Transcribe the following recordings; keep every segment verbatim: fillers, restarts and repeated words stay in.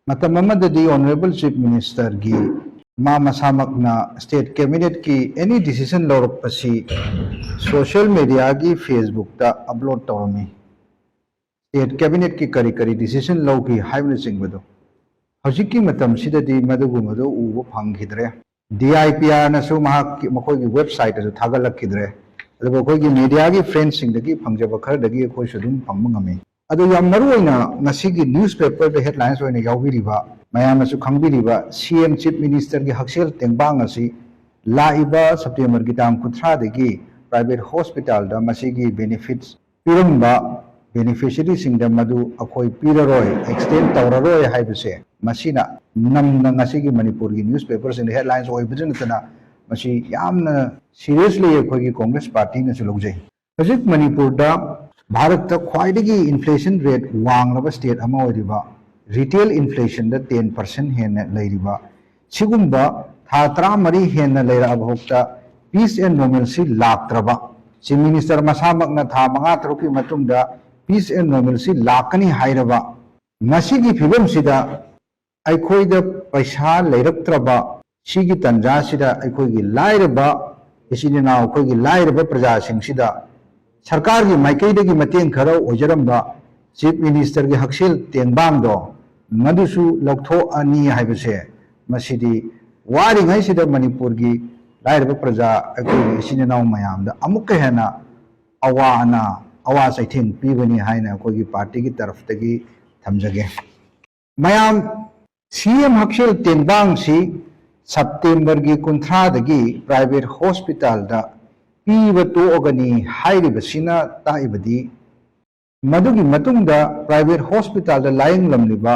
ꯃꯇꯝ ꯑꯃꯗꯗꯤ Honourable Chief Minister ꯒꯤ ꯃꯥ ꯃꯁꯥꯃꯛꯅ state cabinet ꯀꯤ any decision ꯂꯧꯔꯛꯄꯁꯤ social media ꯒꯤ Facebook ꯇ upload ꯇꯧꯔꯝꯃꯤ꯫ State cabinet ꯀꯤ ꯀꯔꯤ ꯀꯔꯤ decision ꯂꯧꯈꯤ ꯍꯥꯏꯕꯅꯆꯤꯡꯕꯗꯣ꯫ ꯍꯧꯖꯤꯛꯀꯤ ꯃꯇꯝꯁꯤꯗꯗꯤ ꯃꯗꯨꯒꯨꯝꯕꯗꯣ ꯎꯕ ꯐꯪꯈꯤꯗ꯭ꯔꯦ꯫ D I P R ꯅꯁꯨ ꯃꯍꯥꯛꯀꯤ, ꯃꯈꯣꯏꯒꯤ website ꯇꯁꯨ ꯊꯥꯒꯠꯂꯛꯈꯤꯗ꯭ꯔꯦ꯫ ꯑꯗꯨꯕꯨ ꯑꯩꯈꯣꯏꯒꯤ media ꯒꯤ friend ꯁꯤꯡꯗꯒꯤ ꯐꯪꯖꯕ ꯈꯔꯗꯒꯤ ꯑꯩꯈꯣꯏꯁꯨ ꯑꯗꯨꯝ ꯐꯪꯕ ꯉꯝꯃꯤ꯫ ꯑꯗꯣ ꯌꯥꯝ ꯃꯔꯨ ꯑꯣꯏꯅ ꯉꯁꯤꯒꯤ newspaper ꯗ headlines ꯑꯣꯏꯅ ꯌꯥꯎꯕꯤꯔꯤꯕ, ꯃꯌꯥꯝꯅꯁꯨ ꯈꯪꯕꯤꯔꯤꯕ C M Chief Minister ꯒꯤ ꯍꯛꯁꯦꯜ ꯇꯦꯡꯕꯥꯡ ꯑꯁꯤ ꯂꯥꯛꯏꯕ September ꯒꯤ ꯇꯥꯡ ꯀꯨꯟꯊ꯭ꯔꯥꯗꯒꯤ private hospital ꯗ ꯃꯁꯤꯒꯤ benefits ꯄꯤꯔꯝꯕ beneficiary ꯁꯤꯡꯗ ꯃꯗꯨ ꯑꯩꯈꯣꯏ ꯄꯤꯔꯔꯣꯏ, extend ꯇꯧꯔꯔꯣꯏ ꯍꯥꯏꯕꯁꯦ ꯃꯁꯤꯅ ꯅꯝꯅ ꯉꯁꯤꯒꯤ ꯃꯅꯤꯄꯨꯔꯒꯤ newspaper ꯁꯤꯡꯗ headlines ꯑꯣꯏꯕꯗ ꯅꯠꯇꯅ ꯃꯁꯤ ꯌꯥꯝꯅ seriously ꯑꯩꯈꯣꯏꯒꯤ Congress party ꯅꯁꯨ ꯂꯧꯖꯩ꯫ ꯍꯧꯖꯤꯛ ꯃꯅꯤꯄꯨꯔꯗ ꯚꯥꯔꯠꯇ ꯈ꯭ꯋꯥꯏꯗꯒꯤ inflation rate ꯋꯥꯡꯂꯕ state ꯑꯃ ꯑꯣꯏꯔꯤꯕ, retail inflation ꯗ ten percent ꯍꯦꯟꯅ ꯂꯩꯔꯤꯕ, ꯁꯤꯒꯨꯝꯕ ꯊꯥ ꯇꯔꯥꯃꯔꯤ ꯍꯦꯟꯅ ꯂꯩꯔꯛꯑꯕ ꯐꯥꯎꯗ peace and normalcy ꯂꯥꯛꯇ꯭ꯔꯕ, Chief Minister ꯃꯁꯥꯃꯛꯅ ꯊꯥ ꯃꯉꯥ ꯇꯔꯨꯛꯀꯤ ꯃꯇꯨꯡꯗ peace and normalcy ꯂꯥꯛꯀꯅꯤ ꯍꯥꯏꯔꯕ, ꯃꯁꯤꯒꯤ ꯐꯤꯕꯝꯁꯤꯗ ꯑꯩꯈꯣꯏꯗ ꯄꯩꯁꯥ ꯂꯩꯔꯛꯇ꯭ꯔꯕ ꯁꯤꯒꯤ ꯇꯟꯖꯥꯁꯤꯗ ꯑꯩꯈꯣꯏꯒꯤ ꯂꯥꯏꯔꯕ ꯏꯆꯤꯟ ꯏꯅꯥꯎ, ꯑꯩꯈꯣꯏꯒꯤ ꯂꯥꯏꯔꯕ ꯄ꯭ꯔꯖꯥꯁꯤꯡꯁꯤꯗ ꯁꯔꯀꯥꯔꯒꯤ ꯃꯥꯏꯀꯩꯗꯒꯤ ꯃꯇꯦꯡ ꯈꯔ ꯑꯣꯏꯖꯔꯝꯕ Chief Minister ꯒꯤ ꯍꯛꯁꯦꯜ ꯇꯦꯡꯕꯥꯡꯗꯣ ꯃꯗꯨꯁꯨ ꯂꯧꯊꯣꯛꯑꯅꯤ ꯍꯥꯏꯕꯁꯦ, ꯃꯁꯤꯗꯤ ꯋꯥꯔꯤꯉꯩꯁꯤꯗ ꯃꯅꯤꯄꯨꯔꯒꯤ ꯂꯥꯏꯔꯕ ꯄ꯭ꯔꯖꯥ ꯑꯩꯈꯣꯏꯒꯤ ꯏꯆꯤꯟ ꯏꯅꯥꯎ ꯃꯌꯥꯝꯗ ꯑꯃꯨꯛꯀ ꯍꯦꯟꯅ ꯑꯋꯥ ꯑꯅꯥ, ꯑꯋꯥ ꯆꯩꯊꯦꯡ ꯄꯤꯕꯅꯤ ꯍꯥꯏꯅ ꯑꯩꯈꯣꯏꯒꯤ party ꯒꯤ ꯇꯔꯐꯇꯒꯤ ꯊꯝꯖꯒꯦ꯫ ꯃꯌꯥꯝ, C M ꯍꯛꯁꯦꯜ ꯇꯦꯡꯕꯥꯡꯁꯤ September ꯒꯤ ꯀꯨꯟꯊ꯭ꯔꯥꯗꯒꯤ private hospital ꯗ ꯄꯤꯕ ꯇꯣꯛꯑꯒꯅꯤ ꯍꯥꯏꯔꯤꯕꯁꯤꯅ ꯇꯥꯛꯏꯕꯗꯤ ꯃꯗꯨꯒꯤ ꯃꯇꯨꯡꯗ private hospital ꯗ ꯂꯥꯌꯦꯡꯂꯝꯂꯤꯕ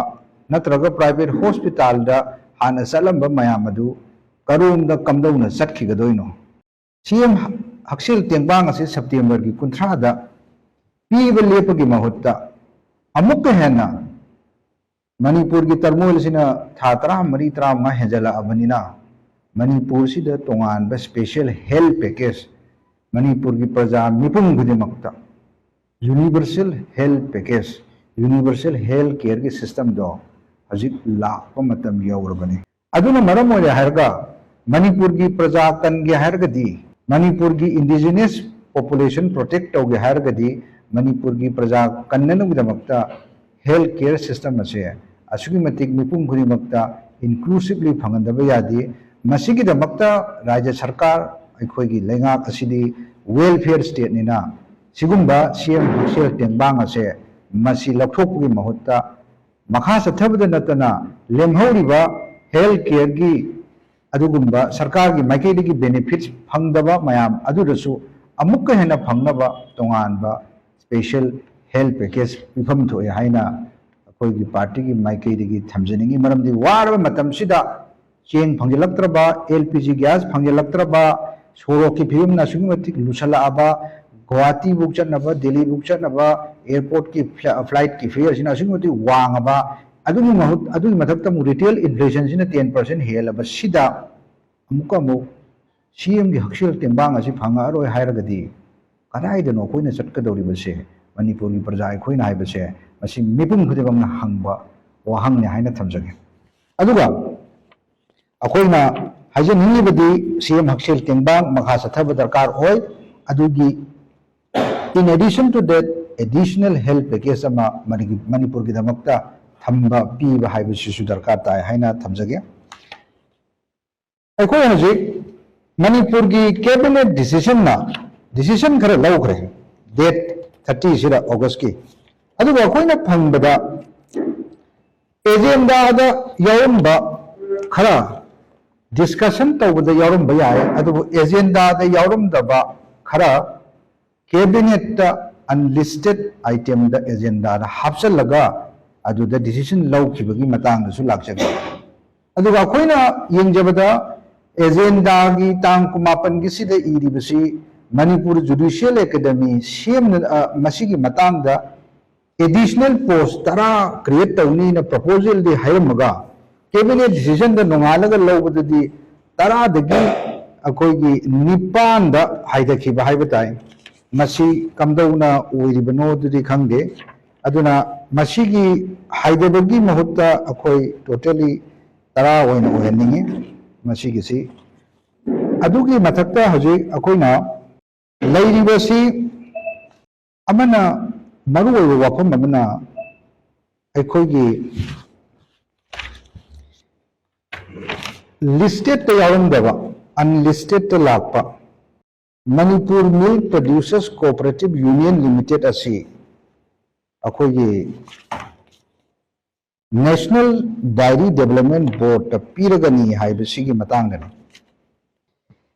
ꯅꯠꯇ꯭ꯔꯒ private hospital ꯗ ꯍꯥꯟꯅ ꯆꯠꯂꯝꯕ ꯃꯌꯥꯝ ꯑꯗꯨ ꯀꯔꯣꯝꯗ ꯀꯝꯗꯧꯅ ꯆꯠꯈꯤꯒꯗꯣꯏꯅꯣ? C M ꯍꯛꯁꯦꯜ ꯇꯦꯡꯕꯥꯡ ꯑꯁꯤ September ꯒꯤ ꯀꯨꯟꯊ꯭ꯔꯥꯗ ꯄꯤꯕ ꯂꯦꯞꯄꯒꯤ ꯃꯍꯨꯠꯇ ꯑꯃꯨꯛꯀ ꯍꯦꯟꯅ ꯃꯅꯤꯄꯨꯔꯒꯤ turmoil ꯁꯤꯅ ꯊꯥ ꯇꯔꯥꯃꯔꯤ, ꯇꯔꯥꯃꯉꯥ ꯍꯦꯟꯖꯜꯂꯛꯑꯕꯅꯤꯅ ꯃꯅꯤꯄꯨꯔꯁꯤꯗ ꯇꯣꯉꯥꯟꯕ special health package ꯃꯅꯤꯄꯨꯔꯒꯤ ꯄ꯭ꯔꯖꯥ ꯃꯤꯄꯨꯝ ꯈꯨꯗꯤꯡꯃꯛꯇ universal health package, universal health care ꯒꯤ system ꯗꯣ ꯍꯧꯖꯤꯛ ꯂꯥꯛꯄ ꯃꯇꯝ ꯌꯧꯔꯕꯅꯤ꯫ ꯑꯗꯨꯅ ꯃꯔꯝ ꯑꯣꯏꯔꯦ ꯍꯥꯏꯔꯒ ꯃꯅꯤꯄꯨꯔꯒꯤ ꯄ꯭ꯔꯖꯥ ꯀꯟꯒꯦ ꯍꯥꯏꯔꯒꯗꯤ, ꯃꯅꯤꯄꯨꯔꯒꯤ indigenous population protect ꯇꯧꯒꯦ ꯍꯥꯏꯔꯒꯗꯤ, ꯃꯅꯤꯄꯨꯔꯒꯤ ꯄ꯭ꯔꯖꯥ ꯀꯟꯅꯅꯕꯒꯤꯗꯃꯛꯇ health care system ꯑꯁꯦ ꯑꯁꯨꯛꯀꯤ ꯃꯇꯤꯛ ꯃꯤꯄꯨꯝ ꯈꯨꯗꯤꯡꯃꯛꯇ inclusively ꯐꯪꯍꯟꯗꯕ ꯌꯥꯗꯦ꯫ ꯃꯁꯤꯒꯤꯗꯃꯛꯇ ꯔꯥꯖ꯭ꯌ ꯁꯔꯀꯥꯔ, ꯑꯩꯈꯣꯏꯒꯤ ꯂꯩꯉꯥꯛ ꯑꯁꯤꯗꯤ welfare stateꯅꯤꯅ, ꯁꯤꯒꯨꯝꯕ ꯁꯤ ꯑꯦꯝ ꯍꯛꯁꯦꯜ ꯇꯦꯡꯕꯥꯡ ꯑꯁꯦ ꯃꯁꯤ ꯂꯧꯊꯣꯛꯄꯒꯤ ꯃꯍꯨꯠꯇ ꯃꯈꯥ ꯆꯠꯊꯕꯗ ꯅꯠꯇꯅ ꯂꯦꯝꯍꯧꯔꯤꯕ health careꯒꯤ ꯑꯗꯨꯒꯨꯝꯕ ꯁꯔꯀꯥꯔꯒꯤ ꯃꯥꯏꯀꯩꯗꯒꯤ benefits ꯐꯪꯗꯕ ꯃꯌꯥꯝ ꯑꯗꯨꯗꯁꯨ ꯑꯃꯨꯛꯀ ꯍꯦꯟꯅ ꯐꯪꯅꯕ ꯇꯣꯉꯥꯟꯕ special health package ꯄꯤꯐꯝ ꯊꯣꯛꯑꯦ ꯍꯥꯏꯅ ꯑꯩꯈꯣꯏꯒꯤ ꯄꯥꯔꯇꯤꯒꯤ ꯃꯥꯏꯀꯩꯗꯒꯤ ꯊꯝꯖꯅꯤꯡꯉꯤ꯫ ꯃꯔꯝꯗꯤ ꯋꯥꯔꯕ ꯃꯇꯝꯁꯤꯗ ꯆꯦꯡ ꯐꯪꯖꯤꯜꯂꯛꯇ꯭ꯔꯕ, L P G gas ꯐꯪꯖꯤꯜꯂꯛꯇ꯭ꯔꯕ, ꯁꯣꯔꯣꯛꯀꯤ ꯐꯤꯕꯝꯅ ꯑꯁꯨꯛꯀꯤ ꯃꯇꯤꯛ ꯂꯨꯁꯜꯂꯛꯑꯕ, ꯒꯨꯋꯥꯍꯥꯇꯤꯕꯨꯛ ꯆꯠꯅꯕ, ꯗꯦꯜꯂꯤꯕꯨꯛ ꯆꯠꯅꯕ airportꯀꯤ flightꯀꯤ fareꯁꯤꯅ ꯑꯁꯨꯛꯀꯤ ꯃꯇꯤꯛ ꯋꯥꯡꯉꯕ, ꯑꯗꯨꯒꯤ ꯃꯍꯨꯠ ꯑꯗꯨꯒꯤ ꯃꯊꯛꯇ ꯑꯃꯨꯛ retail inflationꯁꯤꯅ ten percent ꯍꯦꯜꯂꯕꯁꯤꯗ ꯑꯃꯨꯛꯀ ꯑꯃꯨꯛ ꯁꯤ ꯑꯦꯝꯒꯤ ꯍꯛꯁꯦꯜ ꯇꯦꯡꯕꯥꯡ ꯑꯁꯤ ꯐꯪꯉꯛꯑꯔꯣꯏ ꯍꯥꯏꯔꯒꯗꯤ ꯀꯗꯥꯏꯗꯅꯣ ꯑꯩꯈꯣꯏꯅ ꯆꯠꯀꯗꯧꯔꯤꯕꯁꯦ? ꯃꯅꯤꯄꯨꯔꯒꯤ ꯄ꯭ꯔꯖꯥ ꯑꯩꯈꯣꯏꯅ ꯍꯥꯏꯕꯁꯦ ꯃꯁꯤ ꯃꯤꯄꯨꯝ ꯈꯨꯗꯤꯡꯃꯛꯅ ꯍꯪꯕ ꯋꯥꯍꯪꯅꯤ ꯍꯥꯏꯅ ꯊꯝꯖꯒꯦ꯫ ꯑꯗꯨꯒ ꯑꯩꯈꯣꯏꯅ ꯍꯥꯏꯖꯅꯤꯡꯂꯤꯕꯗꯤ ꯁꯤ ꯑꯦꯝ ꯍꯛꯁꯦꯜ ꯇꯦꯡꯕꯥꯡ ꯃꯈꯥ ꯆꯠꯊꯕ ꯗꯔꯀꯥꯔ ꯑꯣꯏ꯫ ꯑꯗꯨꯒꯤ in addition to that, additional health package ꯑꯃ ꯃꯅꯤꯒꯤ-, ꯃꯅꯤꯄꯨꯔꯒꯤꯗꯃꯛꯇ ꯊꯝꯕ, ꯄꯤꯕ ꯍꯥꯏꯕꯁꯤꯁꯨ ꯗꯔꯀꯥꯔ ꯇꯥꯏ ꯍꯥꯏꯅ ꯊꯝꯖꯒꯦ꯫ ꯑꯩꯈꯣꯏ ꯍꯧꯖꯤꯛ ꯃꯅꯤꯄꯨꯔꯒꯤ cabinet decisionꯅ decision ꯈꯔ ꯂꯧꯈ꯭ꯔꯦ, date thirtyꯁꯤꯗ Augustꯀꯤ꯫ ꯑꯗꯨꯒ ꯑꯩꯈꯣꯏꯅ ꯐꯪꯕꯗ agendaꯗ ꯌꯥꯎꯔꯝꯕ ꯈꯔ discussion ꯇꯧꯕꯗ ꯌꯥꯎꯔꯝꯕ ꯌꯥꯏ, ꯑꯗꯨꯕꯨ agendaꯗ ꯌꯥꯎꯔꯝꯗꯕ ꯈꯔ cabinetꯇ unlisted itemꯗ agendaꯗ ꯍꯥꯞꯆꯜꯂꯒ ꯑꯗꯨꯗ decision ꯂꯧꯈꯤꯕꯒꯤ ꯃꯇꯥꯡꯗꯁꯨ ꯂꯥꯛꯆꯒꯦ꯫ ꯑꯗꯨꯒ ꯑꯩꯈꯣꯏꯅ ꯌꯦꯡꯖꯕꯗ agendaꯒꯤ ꯇꯥꯡ ꯀꯨꯟꯃꯥꯄꯟꯒꯤꯁꯤꯗ ꯏꯔꯤꯕꯁꯤ ꯃꯅꯤꯄꯨꯔ Judicial Academy ꯁꯦꯝꯅ, ꯑ, ꯃꯁꯤꯒꯤ ꯃꯇꯥꯡꯗ additional post ꯇꯔꯥ create ꯇꯧꯅꯤꯅ proposalꯗꯤ ꯍꯥꯏꯔꯝꯃꯒ cabinet decisionꯗ ꯅꯣꯡꯉꯥꯜꯂꯒ ꯂꯧꯕꯗꯗꯤ ꯇꯔꯥꯗꯒꯤ ꯑꯩꯈꯣꯏꯒꯤ ꯅꯤꯄꯥꯟꯗ ꯍꯥꯏꯊꯈꯤꯕ ꯍꯥꯏꯕ ꯇꯥꯏ꯫ ꯃꯁꯤ ꯀꯝꯗꯧꯅ ꯑꯣꯏꯔꯤꯕꯅꯣ ꯑꯗꯨꯗꯤ ꯈꯪꯗꯦ꯫ ꯑꯗꯨꯅ ꯃꯁꯤꯒꯤ ꯍꯥꯏꯗꯕꯒꯤ ꯃꯍꯨꯠꯇ ꯑꯩꯈꯣꯏ totally ꯇꯔꯥ ꯑꯣꯏꯅ ꯑꯣꯏꯍꯟꯅꯤꯡꯉꯤ꯫ ꯃꯁꯤꯒꯤꯁꯤ ꯑꯗꯨꯒꯤ ꯃꯊꯛꯇ ꯍꯧꯖꯤꯛ ꯑꯩꯈꯣꯏꯅ ꯂꯩꯔꯤꯕꯁꯤ ꯑꯃꯅ, ꯃꯔꯨꯑꯣꯏꯕ ꯋꯥꯐꯝ ꯑꯃꯅ ꯑꯩꯈꯣꯏꯒꯤ listedꯇ ꯌꯥꯎꯔꯝꯗꯕ, unlistedꯇ ꯂꯥꯛꯄ Manipur Milk Producers Cooperative Union Limited ꯑꯁꯤ ꯑꯩꯈꯣꯏꯒꯤ National Dairy Development Boardꯇ ꯄꯤꯔꯒꯅꯤ ꯍꯥꯏꯕꯁꯤꯒꯤ ꯃꯇꯥꯡꯗꯅꯤ꯫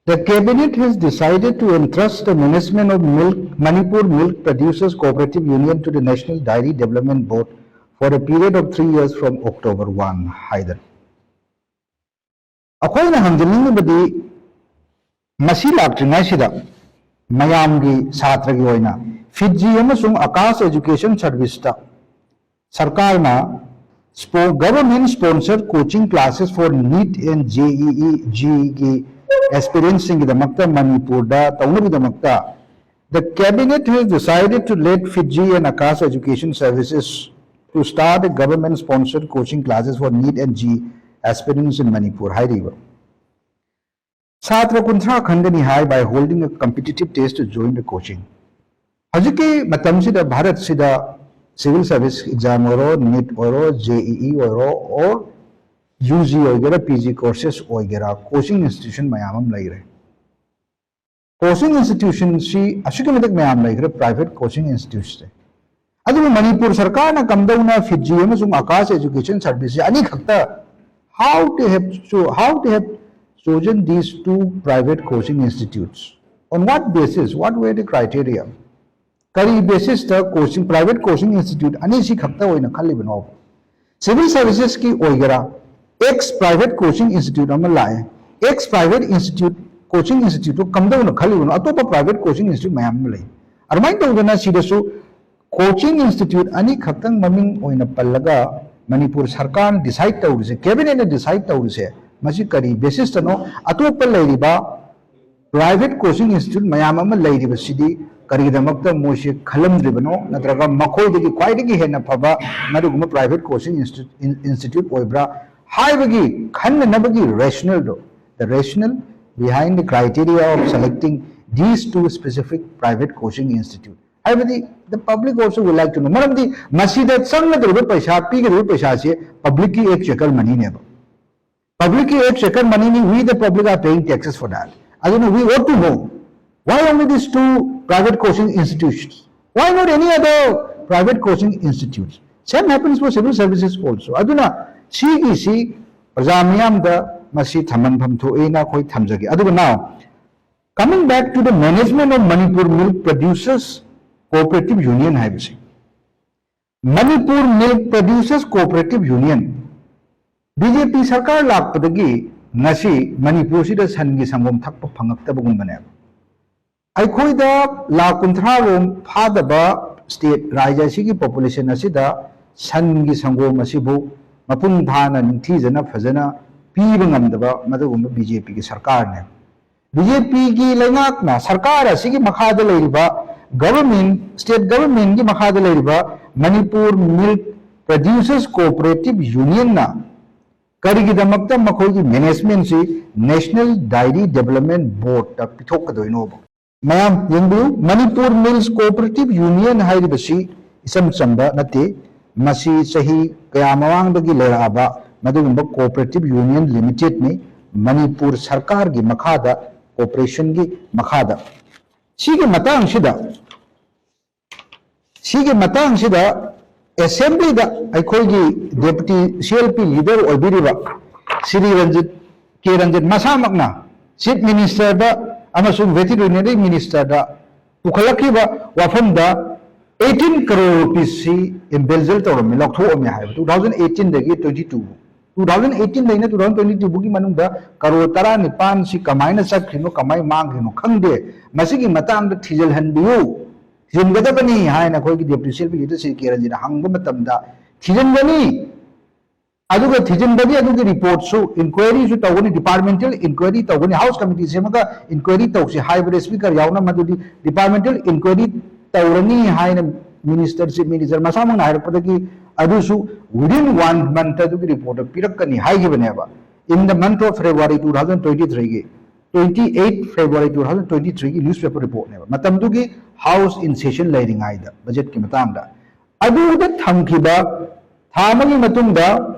The cabinet has decided to entrust the management of milk, Manipur Milk Producers Cooperative Union to the National Dairy Development Board for a period of three years from October one ꯍꯥꯏꯗꯅ꯫ ꯑꯩꯈꯣꯏꯅ ꯍꯪꯖꯅꯤꯡꯂꯤꯕꯗꯤ, ꯃꯁꯤ ꯂꯥꯛꯇ꯭ꯔꯤꯉꯩꯁꯤꯗ ꯃꯌꯥꯝꯒꯤ, ꯁꯥꯇ꯭ꯔꯒꯤ ꯑꯣꯏꯅ ꯐꯤꯠꯖꯤ ꯑꯃꯁꯨꯡ Akash Education Serviceꯇ ꯁꯔꯀꯥꯔꯅ spo-, government sponsored coaching classes for NEET and JEE ꯒꯤ aspirantꯁꯤꯡꯒꯤꯗꯃꯛꯇ ꯃꯅꯤꯄꯨꯔꯗ ꯇꯧꯅꯕꯒꯤꯗꯃꯛꯇ, the cabinet has decided to let Fiji and Akash Education Services to start a government sponsored coaching classes for NEET and JEE aspirants in Manipur ꯍꯥꯏꯔꯤꯕ꯫ ꯁꯥꯇ꯭ꯔ ꯀꯨꯟꯊ꯭ꯔꯥ ꯈꯟꯒꯅꯤ ꯍꯥꯏ by holding a competitive test to join the coaching꯫ ꯍꯧꯖꯤꯛꯀꯤ ꯃꯇꯝꯁꯤꯗ ꯚꯥꯔꯠꯁꯤꯗ civil service exam ꯑꯣꯏꯔꯣ, NEET ꯑꯣꯏꯔꯣ, JEE ꯑꯣꯏꯔꯣ, or UG ꯑꯣꯏꯒꯦꯔꯥ, PG courses ꯑꯣꯏꯒꯦꯔꯥ, coaching institution ꯃꯌꯥꯝ ꯑꯃ ꯂꯩꯔꯦ꯫ Coaching institutionꯁꯤ ꯑꯁꯨꯛꯀꯤ ꯃꯇꯤꯛ ꯃꯌꯥꯝ ꯂꯩꯈ꯭ꯔꯦ, private coaching instituteꯁꯦ꯫ ꯑꯗꯨꯕꯨ ꯃꯅꯤꯄꯨꯔ ꯁꯔꯀꯥꯔꯅ ꯀꯝꯗꯧꯅ ꯐꯤꯠꯖꯤ ꯑꯃꯁꯨꯡ Akash Education Serviceꯁꯦ ꯑꯅꯤꯈꯛꯇ, how they have cho-, how they have chosen these two private coaching institutes? On what basis? What were the criteria? ꯀꯔꯤ basisꯇ coaching, private coaching institute ꯑꯅꯤꯁꯤ ꯈꯛꯇ ꯑꯣꯏꯅ ꯈꯜꯂꯤꯕꯅꯣ? Civil servicesꯀꯤ ꯑꯣꯏꯒꯦꯔꯥ, ex private coaching institute ꯑꯃ ꯂꯥꯛꯑꯦ, ex private institute, coaching instituteꯇꯣ ꯀꯝꯗꯧꯅ ꯈꯜꯂꯤꯕꯅꯣ? ꯑꯇꯣꯞꯄ private coaching institute ꯃꯌꯥꯝ ꯑꯃ ꯂꯩ꯫ ꯑꯗꯨꯃꯥꯏꯅ ꯇꯧꯗꯅ ꯁꯤꯗꯁꯨ coaching institute ꯑꯅꯤꯈꯛꯇꯪ ꯃꯃꯤꯡ ꯑꯣꯏꯅ ꯄꯜꯂꯒ ꯃꯅꯤꯄꯨꯔ ꯁꯔꯀꯥꯔꯅ decide ꯇꯧꯔꯤꯁꯦ, cabinetꯅ decide ꯇꯧꯔꯤꯁꯦ, ꯃꯁꯤ ꯀꯔꯤ basisꯇꯅꯣ? ꯑꯇꯣꯞꯄ ꯂꯩꯔꯤꯕ private coaching institute ꯃꯌꯥꯝ ꯑꯃ ꯂꯩꯔꯤꯕꯁꯤꯗꯤ ꯀꯔꯤꯒꯤꯗꯃꯛꯇ ꯃꯣꯏꯁꯦ ꯈꯜꯂꯝꯗ꯭ꯔꯤꯕꯅꯣ, ꯅꯠꯇ꯭ꯔꯒ ꯃꯈꯣꯏꯗꯒꯤ ꯈ꯭ꯋꯥꯏꯗꯒꯤ ꯍꯦꯟꯅ ꯐꯕ ꯃꯗꯨꯒꯨꯝꯕ private coaching institute ꯑꯣꯏꯕ꯭ꯔꯥ ꯍꯥꯏꯕꯒꯤ ꯈꯟꯅꯅꯕꯒꯤ rationale ꯗꯣ, the rationale behind the criteria of selecting these two specific private coaching institute, ꯍꯥꯏꯕꯗꯤ the public also would like to know. ꯃꯔꯝꯗꯤ ꯃꯁꯤꯗ ꯆꯪꯒꯗꯧꯔꯤꯕ ꯄꯩꯁꯥ, ꯄꯤꯒꯗꯧꯔꯤꯕ ꯄꯩꯁꯥꯁꯦ public ꯀꯤ exchequer money ꯅꯦꯕ꯫ Public ꯀꯤ exchequer money ꯅꯤ, we the public are paying taxes for that. ꯑꯗꯨꯅ we ought to know why only these two private coaching institutions? Why not any other private coaching institutes? Same happens for civil services also. ꯑꯗꯨꯅ ꯁꯤꯒꯤꯁꯤ ꯄ꯭ꯔꯖꯥ ꯃꯤꯌꯥꯝꯗ ꯃꯁꯤ ꯊꯝꯍꯟꯐꯝ ꯊꯣꯛꯑꯦꯅ ꯑꯩꯈꯣꯏ ꯊꯝꯖꯒꯦ꯫ ꯑꯗꯨꯒ now, coming back to the management of Manipur Milk Producers Cooperative Union ꯍꯥꯏꯕꯁꯤ, Manipur Milk Producers Cooperative Union, BJP ꯁꯔꯀꯥꯔ ꯂꯥꯛꯄꯗꯒꯤ ꯉꯁꯤ ꯃꯅꯤꯄꯨꯔꯁꯤꯗ ꯁꯟꯒꯤ ꯁꯪꯒꯣꯝ ꯊꯛꯄ ꯐꯪꯉꯛꯇꯕꯒꯨꯝꯕꯅꯦꯕ꯫ ꯑꯩꯈꯣꯏꯗ ꯂꯥꯈ ꯀꯨꯟꯊ꯭ꯔꯥ ꯔꯣꯝ ꯐꯥꯗꯕ state, ꯔꯥꯖ꯭ꯌ ꯑꯁꯤꯒꯤ population ꯑꯁꯤꯗ ꯁꯟꯒꯤ ꯁꯪꯒꯣꯝ ꯑꯁꯤꯕꯨ ꯃꯄꯨꯡ ꯐꯥꯅ, ꯅꯤꯡꯊꯤꯖꯅ, ꯐꯖꯅ ꯄꯤꯕ ꯉꯝꯗꯕ ꯃꯗꯨꯒꯨꯝꯕ BJP ꯒꯤ ꯁꯔꯀꯥꯔꯅꯦ꯫ BJP ꯒꯤ ꯂꯩꯉꯥꯛꯅ, ꯁꯔꯀꯥꯔ ꯑꯁꯤꯒꯤ ꯃꯈꯥꯗ ꯂꯩꯔꯤꯕ government, state government ꯀꯤ ꯃꯈꯥꯗ ꯂꯩꯔꯤꯕ Manipur Milk Producers Cooperative Union ꯅ ꯀꯔꯤꯒꯤꯗꯃꯛꯇ ꯃꯈꯣꯏꯒꯤ management ꯁꯤ National Dairy Development Board ꯇ ꯄꯤꯊꯣꯛꯀꯗꯣꯏꯅꯣꯕ? ꯃꯌꯥꯝ ꯌꯦꯡꯕꯤꯌꯨ, Manipur Mills Cooperative Union ꯍꯥꯏꯔꯤꯕꯁꯤ ꯏꯆꯝ ꯆꯝꯕ ꯅꯠꯇꯦ꯫ ꯃꯁꯤ ꯆꯍꯤ ꯀꯌꯥ ꯃꯃꯥꯡꯗꯒꯤ ꯂꯩꯔꯛꯑꯕ ꯃꯗꯨꯒꯨꯝꯕ cooperative union limited ꯅꯤ, ꯃꯅꯤꯄꯨꯔ ꯁꯔꯀꯥꯔꯒꯤ ꯃꯈꯥꯗ, corporation ꯒꯤ ꯃꯈꯥꯗ꯫ ꯁꯤꯒꯤ ꯃꯇꯥꯡꯁꯤꯗ, ꯁꯤꯒꯤ ꯃꯇꯥꯡꯁꯤꯗ assembly ꯗ ꯑꯩꯈꯣꯏꯒꯤ deputy CLP leader ꯑꯣꯏꯕꯤꯔꯤꯕ Shri Ranjit, ꯀꯦ ꯔꯟꯖꯤꯠ ꯃꯁꯥꯃꯛꯅ Chief Minister ꯗ ꯑꯃꯁꯨꯡ Veterinary Minister ꯗ ꯄꯨꯈꯠꯂꯛꯈꯤꯕ ꯋꯥꯐꯝꯗ eighteen crore rupees ꯁꯤ embezzle ꯇꯧꯔꯝꯃꯤ, ꯂꯧꯊꯣꯛꯑꯝꯃꯤ ꯍꯥꯏꯕ, two thousand eighteen ꯗꯒꯤ twenty two ꯐꯥꯎ꯫ Two thousand eighteen ꯗꯩꯅ two thousand twenty two ꯐꯥꯎꯒꯤ ꯃꯅꯨꯡꯗ ꯀꯔꯣꯔ ꯇꯔꯥꯅꯤꯄꯥꯟ ꯁꯤ ꯀꯃꯥꯏꯅ ꯆꯠꯈ꯭ꯔꯤꯅꯣ, ꯀꯃꯥꯏꯅ ꯃꯥꯡꯈ꯭ꯔꯤꯅꯣ ꯈꯪꯗꯦ꯫ ꯃꯁꯤꯒꯤ ꯃꯇꯥꯡꯗ ꯊꯤꯖꯤꯜꯍꯟꯕꯤꯌꯨ, ꯊꯤꯖꯤꯟꯒꯗꯕꯅꯤ ꯍꯥꯏꯅ ꯑꯩꯈꯣꯏꯒꯤ deputy CLP leader ꯁ꯭ꯔꯤ ꯀꯦ ꯔꯟꯖꯤꯠꯅ ꯍꯪꯕ ꯃꯇꯝꯗ, ꯊꯤꯖꯤꯟꯒꯅꯤ, ꯑꯗꯨꯒ ꯊꯤꯖꯤꯟꯕꯒꯤ ꯑꯗꯨꯒꯤ ꯔꯤꯄꯣꯔꯠꯁꯨ ꯏꯟꯀ꯭ꯋꯥꯏꯔꯤꯁꯨ ꯇꯧꯒꯅꯤ, ꯗꯤꯄꯥꯔꯠꯃꯦꯟꯇꯦꯜ ꯏꯟꯀ꯭ꯋꯥꯏꯔꯤ ꯇꯧꯒꯅꯤ, ꯍꯥꯎꯁ ꯀꯃꯤꯇꯤ ꯁꯦꯝꯃꯒ ꯏꯟꯀ꯭ꯋꯥꯏꯔꯤ ꯇꯧꯁꯤ ꯍꯥꯏꯕꯗ ꯁ꯭ꯄꯤꯀꯔ ꯌꯥꯎꯅ ꯃꯗꯨꯗꯤ ꯗꯤꯄꯥꯔꯠꯃꯦꯟꯇꯦꯜ ꯏꯟꯀ꯭ꯋꯥꯏꯔꯤ ꯇꯧꯔꯅꯤ ꯍꯥꯏꯅ ꯃꯤꯅꯤꯁꯇꯔ, ꯆꯤꯐ ꯃꯤꯅꯤꯁꯇꯔ ꯃꯁꯥꯃꯛꯅ ꯍꯥꯏꯔꯛꯄꯗꯒꯤ ꯑꯗꯨꯁꯨ within one month ꯑꯗꯨꯒꯤ ꯔꯤꯄꯣꯔꯠ ꯄꯤꯔꯛꯀꯅꯤ ꯍꯥꯏꯈꯤꯕꯅꯦꯕ꯫ In the month of February two thousand twenty three ꯒꯤ, twenty eight February two thousand twenty three ꯒꯤ ꯅ꯭ꯌꯨꯁ ꯄꯦꯄꯔ ꯔꯤꯄꯣꯔꯠꯅꯦꯕ, ꯃꯇꯝꯗꯨꯒꯤ ꯍꯥꯎꯁ ꯏꯟ ꯁꯦꯁꯟ ꯂꯩꯔꯤꯉꯩꯗ ꯕꯖꯦꯠꯀꯤ ꯃꯇꯥꯡꯗ꯫ ꯑꯗꯨꯗ ꯊꯝꯈꯤꯕ ꯊꯥ ꯑꯃꯒꯤ ꯃꯇꯨꯡꯗ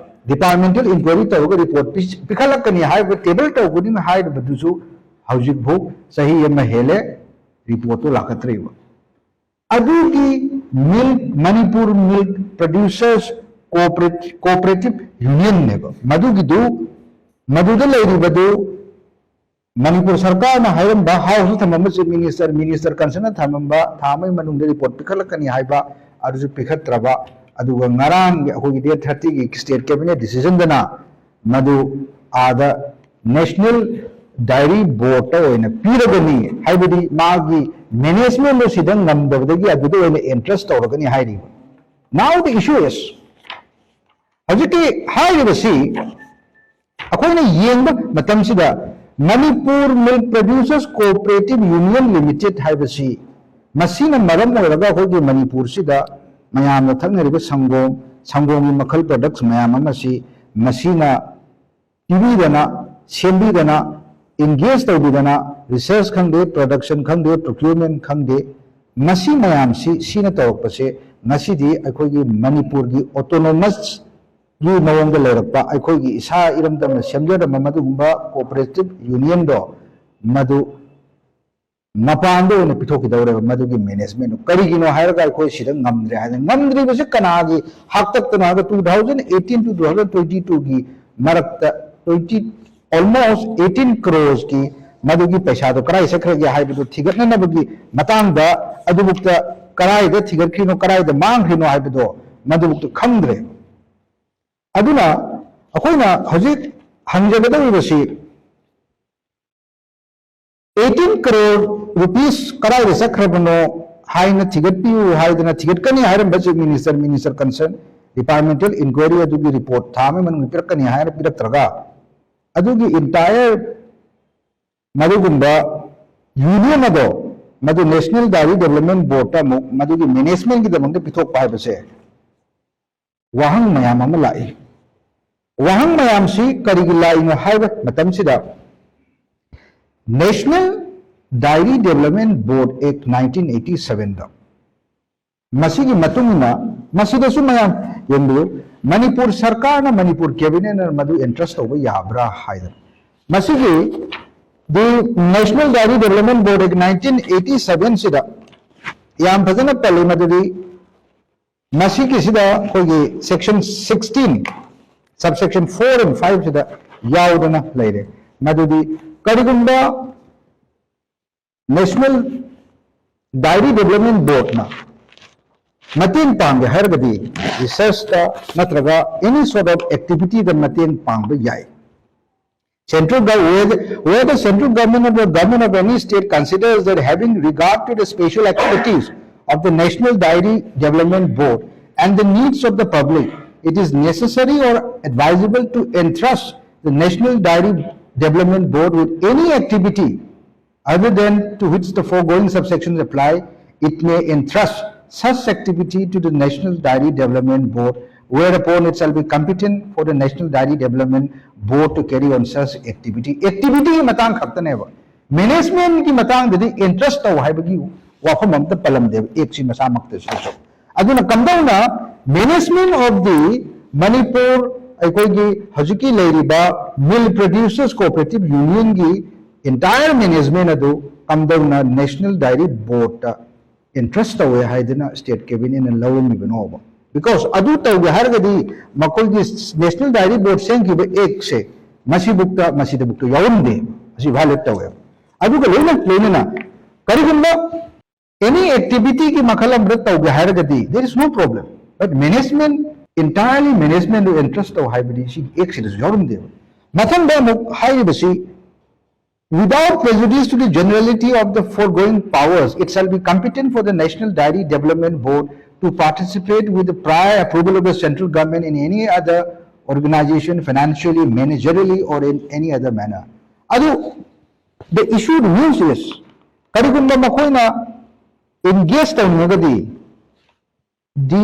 ꯗꯤꯄꯥꯔꯠꯃꯦꯟꯇꯦꯜ ꯏꯟꯀ꯭ꯋꯥꯏꯔꯤ ꯇꯧꯔꯒ ꯔꯤꯄꯣꯔꯠ ꯄꯤꯈꯠꯂꯛꯀꯅꯤ ꯍꯥꯏꯕ, ꯇꯦꯕꯜ ꯇꯧꯒꯅꯤ ꯍꯥꯏꯔꯤꯕꯗꯨꯁꯨ ꯍꯧꯖꯤꯛꯐꯥꯎ ꯆꯍꯤ ꯑꯃ ꯍꯦꯜꯂꯦ, ꯔꯤꯄꯣꯔꯠꯇꯨ ꯂꯥꯛꯀꯠꯇ꯭ꯔꯤꯕ꯫ ꯑꯗꯨꯒꯤ milk, Manipur milk producers cooperative ꯌꯨꯅꯤꯌꯟꯅꯦꯕ ꯃꯗꯨꯒꯤꯗꯨ, ꯃꯗꯨꯗ ꯂꯩꯔꯤꯕꯗꯨ ꯃꯅꯤꯄꯨꯔ ꯁꯔꯀꯥꯔꯅ ꯍꯥꯏꯔꯝꯕ, ꯍꯥꯎꯁꯇ ꯊꯝꯃꯝꯕ ꯆꯤꯐ ꯃꯤꯅꯤꯁꯇꯔ, ꯃꯤꯅꯤꯁꯇꯔ ꯀꯟꯁꯔꯟꯅ ꯊꯝꯃꯝꯕ ꯊꯥ ꯑꯃꯒꯤ ꯃꯅꯨꯡꯗ ꯔꯤꯄꯣꯔꯠ ꯄꯤꯈꯠꯂꯛꯀꯅꯤ ꯍꯥꯏꯕ, ꯑꯗꯨꯁꯨ ꯄꯤꯈꯠꯇ꯭ꯔꯕ꯫ ꯑꯗꯨꯒ ꯉꯔꯥꯡꯒꯤ ꯑꯩꯈꯣꯏꯒꯤ ꯗꯦꯠ ꯊꯥꯔꯇꯤꯒꯤ ꯁ꯭ꯇꯦꯠ ꯀꯦꯕꯤꯅꯦꯠ ꯗꯤꯁꯤꯖꯟꯗꯅ ꯃꯗꯨ ꯑꯥꯗ ꯅꯦꯁꯅꯦꯜ ꯗꯥꯏꯔꯤ ꯕꯣꯔꯗꯇ ꯑꯣꯏꯅ ꯄꯤꯔꯒꯅꯤ, ꯍꯥꯏꯕꯗꯤ ꯃꯥꯒꯤ ꯃꯦꯅꯦꯖꯃꯦꯟꯗꯨ ꯁꯤꯗ ꯉꯝꯗꯕꯗꯒꯤ ꯑꯗꯨꯗ ꯑꯣꯏꯅ ꯑꯦꯟꯇ꯭ꯔꯁ ꯇꯧꯔꯒꯅꯤ ꯍꯥꯏꯔꯤꯕ꯫ Now the issue is, ꯍꯧꯖꯤꯛꯀꯤ ꯍꯥꯏꯔꯤꯕꯁꯤ ꯑꯩꯈꯣꯏꯅ ꯌꯦꯡꯕ ꯃꯇꯝꯁꯤꯗ Manipur milk producers cooperative union limited ꯍꯥꯏꯕꯁꯤ, ꯃꯁꯤꯅ ꯃꯔꯝ ꯑꯣꯏꯔꯒ ꯑꯩꯈꯣꯏꯒꯤ ꯃꯅꯤꯄꯨꯔꯁꯤꯗ ꯃꯌꯥꯝꯅ ꯊꯛꯅꯔꯤꯕ ꯁꯪꯒꯣꯝ, ꯁꯪꯒꯣꯝꯒꯤ ꯃꯈꯜ ꯄ꯭ꯔꯗꯛꯁ ꯃꯌꯥꯝ ꯑꯃꯁꯤ ꯃꯁꯤꯅ ꯄꯤꯕꯤꯗꯅ, ꯁꯦꯝꯕꯤꯗꯅ, ꯏꯟꯒꯦꯖ ꯇꯧꯕꯤꯗꯅ, ꯔꯤꯁꯔꯁ ꯈꯪꯗꯦ, ꯄ꯭ꯔꯗꯛꯁꯟ ꯈꯪꯗꯦ, ꯄ꯭ꯔꯣꯀ꯭ꯌꯨꯔꯃꯦꯟ ꯈꯪꯗꯦ, ꯃꯁꯤ ꯃꯌꯥꯝꯁꯤ, ꯁꯤꯅ ꯇꯧꯔꯛꯄꯁꯦ ꯉꯁꯤꯗꯤ ꯑꯩꯈꯣꯏꯒꯤ ꯃꯅꯤꯄꯨꯔꯒꯤ ꯑꯣꯇꯣꯅꯣꯃꯁ ꯒꯤ ꯃꯑꯣꯡꯗ ꯂꯩꯔꯛꯄ, ꯑꯩꯈꯣꯏꯒꯤ ꯏꯁꯥ ꯏꯔꯝꯗꯝꯅ ꯁꯦꯝꯖꯔꯝꯕ ꯃꯗꯨꯒꯨꯝꯕ ꯀꯣꯑꯣꯄꯔꯦꯇꯤꯚ ꯌꯨꯅꯤꯌꯟꯗꯣ, ꯃꯗꯨ ꯃꯄꯥꯟꯗ ꯑꯣꯏꯅ ꯄꯤꯊꯣꯛꯈꯤꯗꯧꯔꯦꯕ ꯃꯗꯨꯒꯤ ꯃꯦꯅꯦꯖꯃꯦꯟꯗꯨ꯫ ꯀꯔꯤꯒꯤꯅꯣ ꯍꯥꯏꯔꯒ ꯑꯩꯈꯣꯏ ꯁꯤꯗ ꯉꯝꯗ꯭ꯔꯦ ꯍꯥꯏꯅ, ꯉꯝꯗ꯭ꯔꯤꯕꯁꯤ ꯀꯅꯥꯒꯤ ꯍꯥꯛꯇꯛꯇꯅꯣ ꯍꯥꯏꯔꯒ, two thousand eighteen to two thousand twenty two ꯒꯤ ꯃꯔꯛꯇ twenty, almost eighteen crores ꯀꯤ ꯃꯗꯨꯒꯤ ꯄꯩꯁꯥꯗꯣ ꯀꯗꯥꯏ ꯆꯠꯈ꯭ꯔꯒꯦ ꯍꯥꯏꯕꯗꯨ ꯊꯤꯒꯠꯅꯅꯕꯒꯤ ꯃꯇꯥꯡꯗ, ꯑꯗꯨꯕꯨꯛꯇ ꯀꯗꯥꯏꯗ ꯊꯤꯒꯠꯈ꯭ꯔꯤꯅꯣ, ꯀꯗꯥꯏꯗ ꯃꯥꯡꯈ꯭ꯔꯤꯅꯣ ꯍꯥꯏꯕꯗꯣ ꯃꯗꯨꯕꯨꯛꯇ ꯈꯪꯗ꯭ꯔꯦ꯫ ꯑꯗꯨꯅ ꯑꯩꯈꯣꯏꯅ ꯍꯧꯖꯤꯛ ꯍꯪꯖꯒꯗꯧꯔꯤꯕꯁꯤ, eighteen crore rupees ꯀꯗꯥꯏꯗ ꯆꯠꯈ꯭ꯔꯕꯅꯣ ꯍꯥꯏꯅ ꯊꯤꯒꯠꯄꯤꯌꯨ ꯍꯥꯏꯗꯅ ꯊꯤꯒꯠꯀꯅꯤ ꯍꯥꯏꯔꯝꯕ chief minister, minister concern, departmental inquiry ꯑꯗꯨꯒꯤ ꯔꯤꯄꯣꯔꯠ ꯊꯥ ꯑꯃꯒꯤ ꯃꯅꯨꯡꯗ ꯄꯤꯔꯛꯀꯅꯤ ꯍꯥꯏꯅ ꯄꯤꯔꯛꯇ꯭ꯔꯒ, ꯑꯗꯨꯒꯤ ꯏꯟꯇꯥꯌꯔ ꯃꯗꯨꯒꯨꯝꯕ ꯌꯨꯅꯤꯌꯟ ꯑꯗꯣ ꯃꯗꯨ ꯅꯦꯁꯅꯦꯜ ꯗꯥꯏꯔꯤ ꯗꯦꯕꯂꯞꯃꯦꯟ ꯕꯣꯔꯗꯇ ꯑꯃꯨꯛ ꯃꯗꯨꯒꯤ ꯃꯦꯅꯦꯖꯃꯦꯟꯒꯤꯗꯃꯛꯇ ꯄꯤꯊꯣꯛꯄ ꯍꯥꯏꯕꯁꯦ ꯋꯥꯍꯪ ꯃꯌꯥꯝ ꯑꯃ ꯂꯥꯛꯏ꯫ ꯋꯥꯍꯪ ꯃꯌꯥꯝꯁꯤ ꯀꯔꯤꯒꯤ ꯂꯥꯛꯏꯅꯣ ꯍꯥꯏꯕ ꯃꯇꯝꯁꯤꯗ, National Dairy Development Board Act nineteen eighty seven ꯗ ꯃꯁꯤꯒꯤ ꯃꯇꯨꯡ ꯏꯟꯅ ꯃꯁꯤꯗꯁꯨ ꯃꯌꯥꯝ ꯌꯦꯡꯕꯤꯌꯨ, ꯃꯅꯤꯄꯨꯔ ꯁꯔꯀꯥꯔꯅ, ꯃꯅꯤꯄꯨꯔ ꯀꯦꯕꯤꯅꯦꯠꯅ ꯃꯗꯨ ꯑꯦꯟꯇ꯭ꯔꯁ ꯇꯧꯕ ꯌꯥꯕ꯭ꯔꯥ ꯍꯥꯏꯗꯅ꯫ ꯃꯁꯤꯒꯤ the National Dairy Development Board Act nineteen eighty seven ꯁꯤꯗ ꯌꯥꯝ ꯐꯖꯅ ꯄꯜꯂꯤ꯫ ꯃꯗꯨꯗꯤ ꯃꯁꯤꯒꯤꯁꯤꯗ ꯑꯩꯈꯣꯏꯒꯤ section sixteen, subsection four and five ꯁꯤꯗ ꯌꯥꯎꯗꯅ ꯂꯩꯔꯦ꯫ ꯃꯗꯨꯗꯤ ꯀꯔꯤꯒꯨꯝꯕ National Dairy Development Boardꯅ ꯃꯇꯦꯡ ꯄꯥꯡꯒꯦ ꯍꯥꯏꯔꯒꯗꯤ ꯔꯤꯁꯔꯁꯇ ꯅꯠꯇ꯭ꯔꯒ any sort of activityꯗ ꯃꯇꯦꯡ ꯄꯥꯡꯕ ꯌꯥꯏ꯫ Central gov-, where the, where the central government or the government of any state considers that having regard to the special expertise of the National Dairy Development Board and the needs of the public, it is necessary or advisable to entrust the National Dairy Development Board with any activity other than to which the foregoing subsections apply, it may entrust such activity to the National Dairy Development Board, whereupon it shall be competent for the National Dairy Development Board to carry on such activity. Activity ꯒꯤ ꯃꯇꯥꯡ ꯈꯛꯇꯅꯦꯕ, ꯃꯦꯅꯦꯖꯃꯦꯟꯒꯤ ꯃꯇꯥꯡꯗꯗꯤ ꯑꯦꯟꯇ꯭ꯔꯁ ꯇꯧ ꯍꯥꯏꯕꯒꯤ ꯋꯥꯐꯝ ꯑꯝꯇ ꯄꯜꯂꯝꯗꯦꯕ ꯑꯦꯛꯁꯤ ꯃꯁꯥꯃꯛꯇꯁꯨ꯫ ꯑꯗꯨꯅ ꯀꯝꯗꯧꯅ management of the Manipur, ꯑꯩꯈꯣꯏꯒꯤ ꯍꯧꯖꯤꯛꯀꯤ ꯂꯩꯔꯤꯕ milk producers cooperative unionꯒꯤ entire management ꯑꯗꯨ ꯀꯝꯗꯧꯅ National Dairy Boardꯇ entrust ꯇꯧꯋꯦ ꯍꯥꯏꯗꯅ state cabinetꯅ ꯂꯧꯔꯝꯃꯤꯕꯅꯣꯕ? Because ꯑꯗꯨ ꯇꯧꯒꯦ ꯍꯥꯏꯔꯒꯗꯤ ꯃꯈꯣꯏꯒꯤ National Dairy Board ꯁꯦꯝꯈꯤꯕ actꯁꯦ ꯃꯁꯤꯕꯨꯛꯇ, ꯃꯁꯤꯗꯕꯨꯛꯇ ꯌꯥꯎꯔꯝꯗꯦ꯫ ꯑꯁꯤ violate ꯇꯧꯋꯦꯕ꯫ ꯑꯗꯨꯒ ꯂꯣꯏꯅ ꯂꯣꯏꯅꯅ ꯀꯔꯤꯒꯨꯝꯕ any activityꯒꯤ ꯃꯈꯜ ꯑꯃꯗ ꯇꯧꯒꯦ ꯍꯥꯏꯔꯒꯗꯤ there is no problem, but management, entirely managementꯗꯨ entrust ꯇꯧ ꯍꯥꯏꯕꯗꯤ ꯁꯤ actꯁꯤꯗꯁꯨ ꯌꯥꯎꯔꯝꯗꯦꯕ꯫ ꯃꯊꯪꯗ ꯑꯃꯨꯛ ꯍꯥꯏꯔꯤꯕꯁꯤ, without prejudice to the generality of the foregoing powers, it shall be competent for the National Dairy Development Board to participate with the prior approval of the central government in any other organization, financially, managerially, or in any other manner. ꯑꯗꯨ the issue remains is, ꯀꯔꯤꯒꯨꯝꯕ ꯃꯈꯣꯏꯅ engage ꯇꯧꯅꯤꯡꯉꯒꯗꯤ, the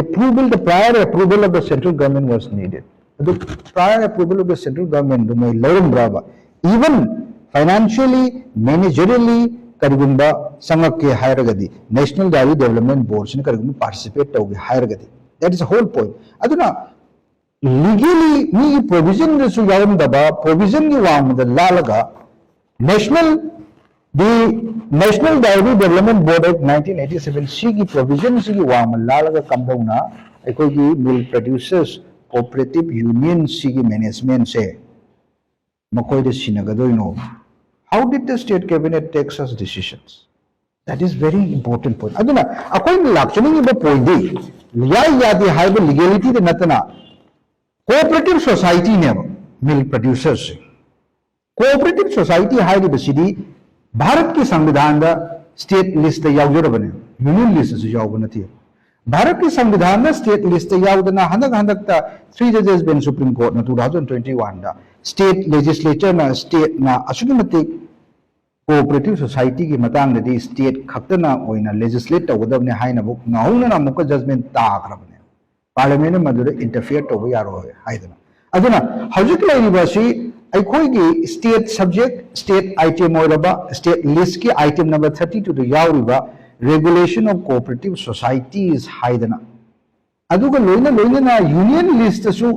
approval, the prior approval of the central government was needed. ꯑꯗꯨ prior approval of the central government ꯗꯨ ꯃꯣꯏ ꯂꯧꯔꯝꯕ꯭ꯔꯕ? Even financially, managerially ꯀꯔꯤꯒꯨꯝꯕ ꯆꯪꯉꯛꯀꯦ ꯍꯥꯏꯔꯒꯗꯤ National Dairy Development Board ꯁꯤꯅ ꯀꯔꯤꯒꯨꯝꯕ participate ꯇꯧꯒꯦ ꯍꯥꯏꯔꯒꯗꯤ, that is the whole point. ꯑꯗꯨꯅ legally ꯃꯤꯒꯤ provision ꯗꯁꯨ ꯌꯥꯎꯔꯝꯗꯕ, provision ꯒꯤ ꯋꯥꯡꯃꯗ ꯂꯥꯜꯂꯒ National, the National Dairy Development Board Act nineteen eighty seven ꯁꯤꯒꯤ provision ꯁꯤꯒꯤ ꯋꯥꯡꯃ ꯂꯥꯜꯂꯒ ꯀꯝꯗꯧꯅ ꯑꯩꯈꯣꯏꯒꯤ milk producers cooperative union ꯁꯤꯒꯤ management ꯁꯦ ꯃꯈꯣꯏꯗ ꯁꯤꯟꯅꯒꯗꯣꯏꯅꯣ? How did the state cabinet take such decisions? That is very important point. ꯑꯗꯨꯅ ꯑꯩꯈꯣꯏꯅ ꯂꯥꯛꯆꯅꯤꯡꯉꯤꯕ point ꯗꯤ ꯌꯥꯏ ꯌꯥꯗꯦ ꯍꯥꯏꯕ legality ꯗ ꯅꯠꯇꯅ cooperative society ꯅꯦꯕ milk producers ꯁꯦ꯫ Cooperative society ꯍꯥꯏꯔꯤꯕꯁꯤꯗꯤ ꯚꯥꯔꯠꯀꯤ ꯁꯪꯕꯤꯙꯥꯟꯗ state list ꯇ ꯌꯥꯎꯖꯔꯕꯅꯦ, union list ꯇꯁꯨ ꯌꯥꯎꯕ ꯅꯠꯇꯦ꯫ ꯚꯥꯔꯠꯀꯤ ꯁꯪꯕꯤꯙꯥꯟꯗ state list ꯇ ꯌꯥꯎꯗꯅ ꯍꯟꯗꯛ ꯍꯟꯗꯛꯇ three judges bench Supreme Court ꯅ two thousand twenty one ꯗ state legislature ꯅ, state ꯅ ꯑꯁꯨꯛꯀꯤ ꯃꯇꯤꯛ cooperative society ꯒꯤ ꯃꯇꯥꯡꯗꯗꯤ state ꯈꯛꯇꯅ ꯑꯣꯏꯅ legislate ꯇꯧꯒꯗꯕꯅꯤ ꯍꯥꯏꯅꯕꯨ ꯅꯧꯍꯧꯅꯅ ꯑꯃꯨꯛꯀ judgment ꯇꯥꯈ꯭ꯔꯕꯅꯦ꯫ Parliament ꯅ ꯃꯗꯨꯗ interfere ꯇꯧꯕ ꯌꯥꯔꯣꯏ ꯍꯥꯏꯗꯅ꯫ ꯑꯗꯨꯅ ꯍꯧꯖꯤꯛ ꯂꯩꯔꯤꯕ ꯑꯁꯤ ꯑꯩꯈꯣꯏꯒꯤ state subject, state item ꯑꯣꯏꯔꯕ state list ꯀꯤ item number thirty two ꯗ ꯌꯥꯎꯔꯤꯕ regulation of cooperative societies ꯍꯥꯏꯗꯅ, ꯑꯗꯨꯒ ꯂꯣꯏꯅ ꯂꯣꯏꯅꯅ union list ꯇꯁꯨ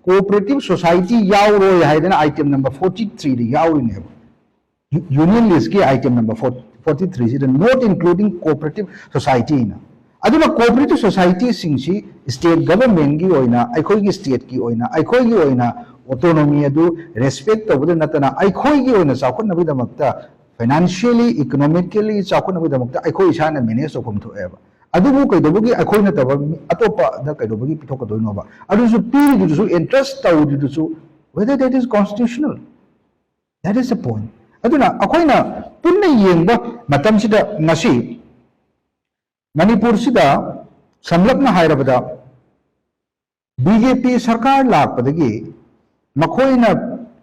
cooperative society ꯌꯥꯎꯔꯣꯏ ꯍꯥꯏꯗꯅ item number forty three ꯗ ꯌꯥꯎꯔꯤꯅꯦꯕ꯫ Union list ꯀꯤ item number forty three ꯁꯤꯗ not including cooperative society ꯅ꯫ ꯑꯗꯨꯅ cooperative society ꯁꯤꯡꯁꯤ state government ꯀꯤ ꯑꯣꯏꯅ, ꯑꯩꯈꯣꯏꯒꯤ state ꯀꯤ ꯑꯣꯏꯅ, ꯑꯩꯈꯣꯏꯒꯤ ꯑꯣꯏꯅ autonomy ꯑꯗꯨ respect ꯇꯧꯕꯗ ꯅꯠꯇꯅ ꯑꯩꯈꯣꯏꯒꯤ ꯑꯣꯏꯅ ꯆꯥꯎꯈꯠꯅꯕꯒꯤꯗꯃꯛꯇ, financially, economically ꯆꯥꯎꯈꯠꯅꯕꯒꯤꯗꯃꯛꯇ ꯑꯩꯈꯣꯏ ꯏꯁꯥꯅ manage ꯇꯧꯐꯝ ꯊꯣꯛꯑꯦꯕ꯫ ꯑꯗꯨꯕꯨ ꯀꯩꯗꯧꯕꯒꯤ ꯑꯩꯈꯣꯏ ꯅꯠꯇꯕ ꯃꯤ ꯑꯇꯣꯞꯄꯗ ꯀꯩꯗꯧꯕꯒꯤ ꯄꯤꯊꯣꯛꯀꯗꯣꯏꯅꯣꯕ? ꯑꯗꯨꯁꯨ ꯄꯤꯔꯤꯗꯨꯁꯨ, entrust ꯇꯧꯔꯤꯗꯨꯁꯨ, whether that is constitutional, that is the point. ꯑꯗꯨꯅ ꯑꯩꯈꯣꯏꯅ ꯄꯨꯟꯅ ꯌꯦꯡꯕ ꯃꯇꯝꯁꯤꯗ ꯉꯁꯤ ꯃꯅꯤꯄꯨꯔꯁꯤꯗ ꯁꯝꯂꯞꯅ ꯍꯥꯏꯔꯕꯗ, ꯕꯤ ꯖꯦ ꯄꯤ ꯁꯔꯀꯥꯔ ꯂꯥꯛꯄꯗꯒꯤ ꯃꯈꯣꯏꯅ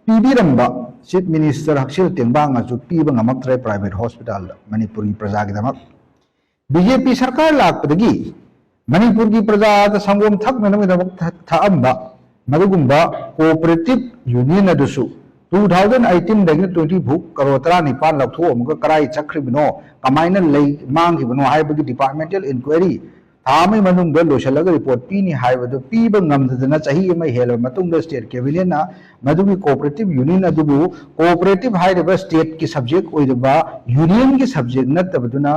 ꯄꯤꯕꯤꯔꯝꯕ, ꯆꯤꯐ ꯃꯤꯅꯤꯁꯇꯔ ꯍꯛꯁꯦꯜ ꯇꯦꯡꯕꯥꯡꯅꯁꯨ ꯄꯤꯕ ꯉꯝꯃꯛꯇ꯭ꯔꯦ ꯄ꯭ꯔꯥꯏꯚꯦꯠ ꯍꯣꯁꯄꯤꯇꯥꯜꯗ ꯃꯅꯤꯄꯨꯔꯒꯤ ꯄ꯭ꯔꯖꯥꯒꯤꯗꯃꯛ꯫ ꯕꯤ ꯖꯦ ꯄꯤ ꯁꯔꯀꯥꯔ ꯂꯥꯛꯄꯗꯒꯤ ꯃꯅꯤꯄꯨꯔꯒꯤ ꯄ꯭ꯔꯖꯥꯗ ꯁꯪꯒꯣꯝ ꯊꯛꯅꯅꯕꯒꯤꯗꯃꯛ ꯊ- ꯊꯛꯑꯝꯕ ꯃꯗꯨꯒꯨꯝꯕ ꯀꯣꯑꯣꯄꯔꯦꯇꯤꯚ ꯌꯨꯅꯤꯌꯟ ꯑꯗꯨꯁꯨ two thousand eighteen ꯗꯒꯤꯅ twenty ꯐꯥꯎ ꯀꯔꯣꯔ ꯇꯔꯥꯅꯤꯄꯥꯟ ꯂꯧꯊꯣꯛꯑꯝꯃꯒ ꯀꯔꯥꯏ ꯆꯠꯈ꯭ꯔꯤꯕꯅꯣ, ꯀꯃꯥꯏꯅ ꯂꯩ ꯃꯥꯡꯈꯤꯕꯅꯣ ꯍꯥꯏꯕꯒꯤ ꯗꯤꯄꯥꯔꯠꯃꯦꯟꯇꯦꯜ ꯏꯟꯀ꯭ꯋꯥꯏꯔꯤ ꯊꯥ ꯑꯃꯒꯤ ꯃꯅꯨꯡꯗ ꯂꯣꯏꯁꯤꯜꯂꯒ ꯔꯤꯄꯣꯔꯠ ꯄꯤꯅꯤ ꯍꯥꯏꯕꯗꯨ ꯄꯤꯕ ꯉꯝꯗꯗꯅ ꯆꯍꯤ ꯑꯃ ꯍꯦꯜꯂꯕ ꯃꯇꯨꯡꯗ ꯁ꯭ꯇꯦꯠ ꯀꯦꯕꯤꯅꯦꯠꯅ ꯃꯗꯨꯒꯤ ꯀꯣꯑꯣꯄꯔꯦꯇꯤꯚ ꯌꯨꯅꯤꯌꯟ ꯑꯗꯨꯕꯨ, ꯀꯣꯑꯣꯄꯔꯦꯇꯤꯚ ꯍꯥꯏꯔꯤꯕ ꯁ꯭ꯇꯦꯠꯀꯤ ꯁꯕꯖꯦꯛ ꯑꯣꯏꯔꯤꯕ ꯌꯨꯅꯤꯌꯟꯒꯤ ꯁꯕꯖꯦꯛ ꯅꯠꯇꯕꯗꯨꯅ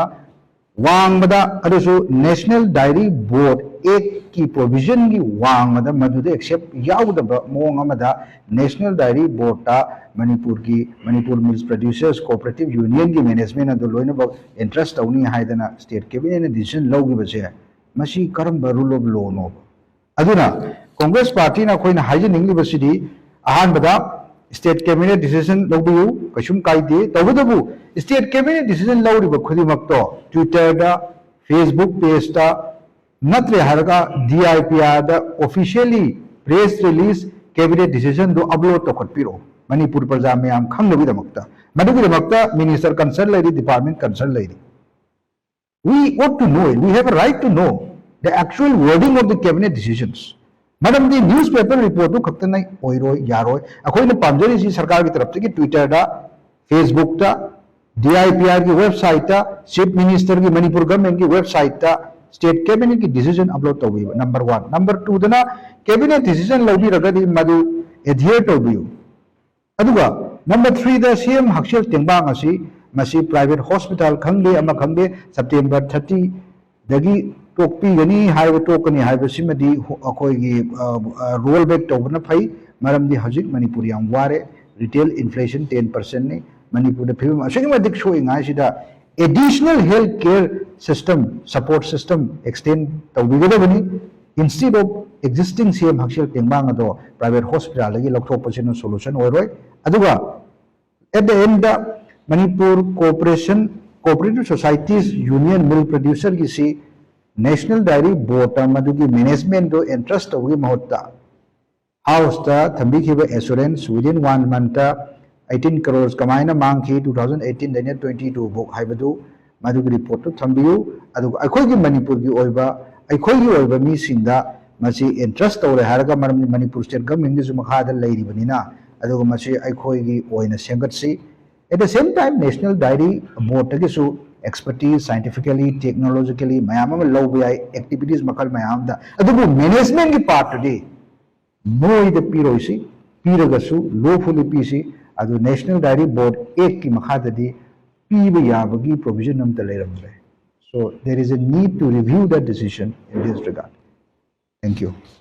ꯋꯥꯡꯃꯗ, ꯑꯗꯨꯁꯨ ꯅꯦꯁꯅꯦꯜ ꯗꯥꯏꯔꯤ ꯕꯣꯔꯗ ꯑꯦꯛꯀꯤ ꯄ꯭ꯔꯣꯚꯤꯖꯟꯒꯤ ꯋꯥꯡꯃꯗ ꯃꯗꯨꯗ ꯑꯦꯛꯁꯦꯞ ꯌꯥꯎꯗꯕ ꯃꯑꯣꯡ ꯑꯃꯗ ꯅꯦꯁꯅꯦꯜ ꯗꯥꯏꯔꯤ ꯕꯣꯔꯗꯇ ꯃꯅꯤꯄꯨꯔꯒꯤ, Manipur milk producers cooperative ꯌꯨꯅꯤꯌꯟꯒꯤ management ꯑꯗꯨ ꯂꯣꯏꯅꯃꯛ ꯑꯦꯟꯇ꯭ꯔꯁ ꯇꯧꯅꯤ ꯍꯥꯏꯗꯅ ꯁ꯭ꯇꯦꯠ ꯀꯦꯕꯤꯅꯦꯠꯅ ꯗꯤꯁꯤꯖꯟ ꯂꯧꯈꯤꯕꯁꯦ, ꯃꯁꯤ ꯀꯔꯝꯕ ꯔꯨꯜ ꯑꯣꯐ ꯂꯣꯅꯣꯕ? ꯑꯗꯨꯅ ꯀꯣꯡꯒ꯭ꯔꯦꯁ ꯄꯥꯔꯇꯤꯅ ꯑꯩꯈꯣꯏꯅ ꯍꯥꯏꯖꯅꯤꯡꯂꯤꯕꯁꯤꯗꯤ, ꯑꯍꯥꯟꯕꯗ ꯁ꯭ꯇꯦꯠ ꯀꯦꯕꯤꯅꯦꯠ ꯗꯤꯁꯤꯖꯟ ꯂꯧꯕꯤꯌꯨ, ꯀꯩꯁꯨꯝ ꯀꯥꯏꯗꯦ꯫ ꯇꯧꯕꯇꯕꯨ ꯁ꯭ꯇꯦꯠ ꯀꯦꯕꯤꯅꯦꯠ ꯗꯤꯁꯤꯖꯟ ꯂꯧꯔꯤꯕ ꯈꯨꯗꯤꯡꯃꯛꯇꯣ Twitter ꯗ, Facebook page ꯇ, ꯅꯠꯇ꯭ꯔꯦ ꯍꯥꯏꯔꯒ D I P R the officially press release cabinet decision do upload ꯇꯧꯈꯠꯄꯤꯔꯛꯑꯣ, Manipur ꯄ꯭ꯔꯖꯥ ꯃꯌꯥꯝ ꯈꯪꯅꯕꯒꯤꯗꯃꯛꯇ꯫ ꯃꯗꯨꯒꯤꯗꯃꯛꯇ ꯃꯤꯅꯤꯁꯇꯔ ꯀꯟꯁꯔꯟ ꯂꯩꯔꯤ, ꯗꯤꯄꯥꯔꯠꯃꯦꯟ ꯀꯟꯁꯔꯟ ꯂꯩꯔꯤ꯫ We ought to know it. We have a right to know the actual wording of the cabinet decisions. ꯃꯔꯝꯗꯤ news paper ꯔꯤꯄꯣꯔꯠꯇꯨ ꯈꯛꯇꯅ ꯑꯣꯏꯔꯣꯏ, ꯌꯥꯔꯣꯏ꯫ ꯑꯩꯈꯣꯏꯅ ꯄꯥꯝꯖꯔꯤꯁꯤ ꯁꯔꯀꯥꯔꯒꯤ ꯇꯔꯞꯇꯒꯤ Twitter ꯗ, Facebook ꯇ, D I P R ꯒꯤ website ꯇ, ꯆꯤꯐ ꯃꯤꯅꯤꯁꯇꯔꯒꯤ, ꯃꯅꯤꯄꯨꯔ ꯒꯚꯔꯟꯃꯦꯟꯠꯀꯤ website ꯇ ꯁ꯭ꯇꯦꯠ ꯀꯦꯕꯤꯅꯦꯠꯀꯤ ꯗꯤꯁꯤꯖꯟ ꯑꯞꯂꯣꯗ ꯇꯧꯕꯤꯕ, ꯅꯝꯕꯔ ꯋꯥꯟ꯫ ꯅꯝꯕꯔ ꯇꯨꯗꯅ, ꯀꯦꯕꯤꯅꯦꯠ ꯗꯤꯁꯤꯖꯟ ꯂꯧꯕꯤꯔꯒꯗꯤ ꯃꯗꯨ ꯑꯦꯗꯤꯌꯔ ꯇꯧꯕꯤꯌꯨ꯫ ꯑꯗꯨꯒ ꯅꯝꯕꯔ ꯊ꯭ꯔꯤꯗ ꯁꯤ ꯑꯦꯝ ꯍꯛꯁꯦꯜ ꯇꯦꯡꯕꯥꯡ ꯑꯁꯤ, ꯃꯁꯤ ꯄ꯭ꯔꯥꯏꯚꯦꯠ ꯍꯣꯁꯄꯤꯇꯥꯜ ꯈꯪꯗꯦ, ꯑꯃ ꯈꯪꯗꯦ, ꯁꯦꯞꯇꯦꯝꯕꯔ ꯊꯥꯔꯇꯤꯗꯒꯤ ꯇꯣꯛꯄꯤꯒꯅꯤ ꯍꯥꯏꯕ, ꯇꯣꯛꯀꯅꯤ ꯍꯥꯏꯕꯁꯤꯃꯗꯤ ꯍꯣ-, ꯑꯩꯈꯣꯏꯒꯤ, ꯑ, ꯑ, ꯔꯣꯜ ꯕꯦꯛ ꯇꯧꯕꯅ ꯐꯩ꯫ ꯃꯔꯝꯗꯤ ꯍꯧꯖꯤꯛ ꯃꯅꯤꯄꯨꯔ ꯌꯥꯝ ꯋꯥꯔꯦ꯫ ꯔꯤꯇꯦꯜ ꯏꯟꯐ꯭ꯂꯦꯁꯟ ꯇꯦꯟ ꯄꯥꯔꯁꯦꯟꯅꯤ꯫ ꯃꯅꯤꯄꯨꯔꯗ ꯐꯤꯕꯝ ꯑꯁꯨꯛꯀꯤ ꯃꯇꯤꯛ ꯁꯣꯛꯏꯉꯥꯏꯁꯤꯗ additional health care system, support system extend ꯇꯧꯕꯤꯒꯗꯕꯅꯤ꯫ Instead of existing ꯁꯤ ꯑꯦꯝ ꯍꯛꯁꯦꯜ ꯇꯦꯡꯕꯥꯡ ꯑꯗꯣ ꯄ꯭ꯔꯥꯏꯚꯦꯠ ꯍꯣꯁꯄꯤꯇꯥꯜꯗꯒꯤ ꯂꯧꯊꯣꯛꯄꯁꯤꯅ ꯁꯣꯂꯨꯁꯟ ꯑꯣꯏꯔꯣꯏ꯫ ꯑꯗꯨꯒ at the end the Manipur cooperation Cooperative Societies Union Milk Producer ꯒꯤꯁꯤ National Dairy Board ꯇ ꯃꯗꯨꯒꯤ management ꯗꯨ entrust ꯇꯧꯕꯒꯤ ꯃꯍꯨꯠꯇ House ꯇ ꯊꯝꯕꯤꯈꯤꯕ assurance within one month ꯇ eighteen crores ꯀꯃꯥꯏꯅ ꯃꯥꯡꯈꯤ two thousand eighteen ꯗꯩꯅ twenty two ꯐꯥꯎ ꯍꯥꯏꯕꯗꯨ ꯃꯗꯨꯒꯤ report ꯇꯨ ꯊꯝꯕꯤꯌꯨ꯫ ꯑꯗꯨꯒ ꯑꯩꯈꯣꯏꯒꯤ ꯃꯅꯤꯄꯨꯔꯒꯤ ꯑꯣꯏꯕ, ꯑꯩꯈꯣꯏꯒꯤ ꯑꯣꯏꯕ ꯃꯤꯁꯤꯡꯗ ꯃꯁꯤ entrust ꯇꯧꯔꯦ ꯍꯥꯏꯔꯒ, ꯃꯔꯝꯗꯤ ꯃꯅꯤꯄꯨꯔ state government ꯀꯤꯁꯨ ꯃꯈꯥꯗ ꯂꯩꯔꯤꯕꯅꯤꯅ, ꯑꯗꯨꯒ ꯃꯁꯤ ꯑꯩꯈꯣꯏꯒꯤ ꯑꯣꯏꯅ ꯁꯦꯝꯒꯠꯁꯤ꯫ At the same time, National Dairy Board ꯇꯒꯤꯁꯨ expertise, scientifically, technologically ꯃꯌꯥꯝ ꯑꯃ ꯂꯧꯕ ꯌꯥꯏ, activities ꯃꯈꯜ ꯃꯌꯥꯝ ꯑꯃꯗ꯫ ꯑꯗꯨꯕꯨ management ꯀꯤ part ꯇꯨꯗꯤ ꯃꯣꯏꯗ ꯄꯤꯔꯣꯏꯁꯤ, ꯄꯤꯔꯒꯁꯨ lawfully ꯄꯤꯁꯤ꯫ ꯑꯗꯨ National Dairy Board Act ꯀꯤ ꯃꯈꯥꯗꯗꯤ ꯄꯤꯕ ꯌꯥꯕꯒꯤ provision ꯑꯝꯇ ꯂꯩꯔꯝꯗ꯭ꯔꯦ꯫ So there is a need to review that decision in this regard. Thank you.